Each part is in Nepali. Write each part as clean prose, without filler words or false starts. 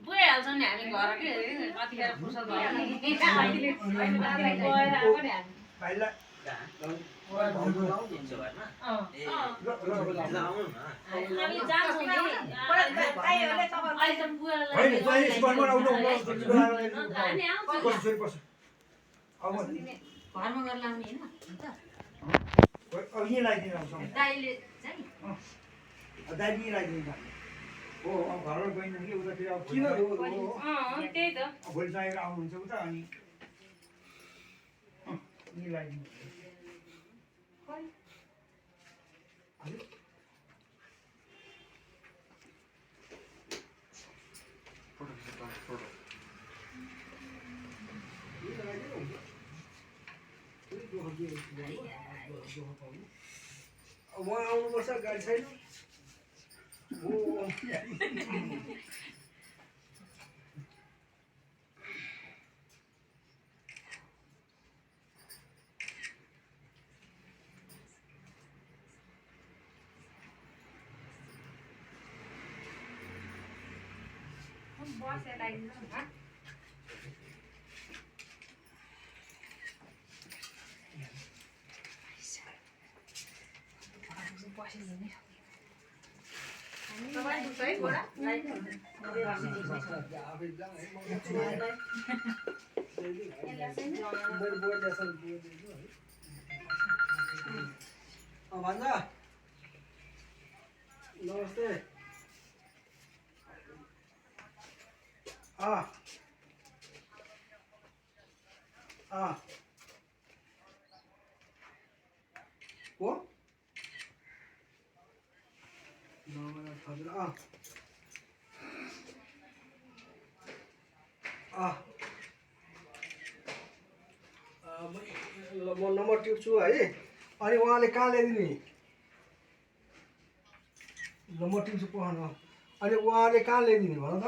गइहाल्छ नि हामी घर के कतिखेर फुर्सद भयो नि घरमा गएर लाउने होइन दाइले चाहिँ दाइले लगाइदिन्छ हो घरबाट गइन्छ कि उतातिर किन त्यही त भोलि चाहिएर आउनुहुन्छ उता अनि लगाइदिनु उहाँ आउनुपर्छ गाडी छैन भन्दा नमस्ते को म नम्बर टिप्छु है अनि उहाँले कहाँ ल्याइदिने नम्बर टिप्छु पहन अनि उहाँले कहाँ ल्याइदिने भन त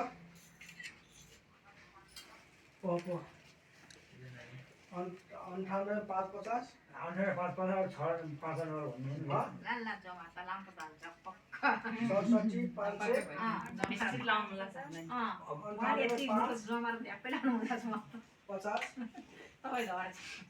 58,550 67,500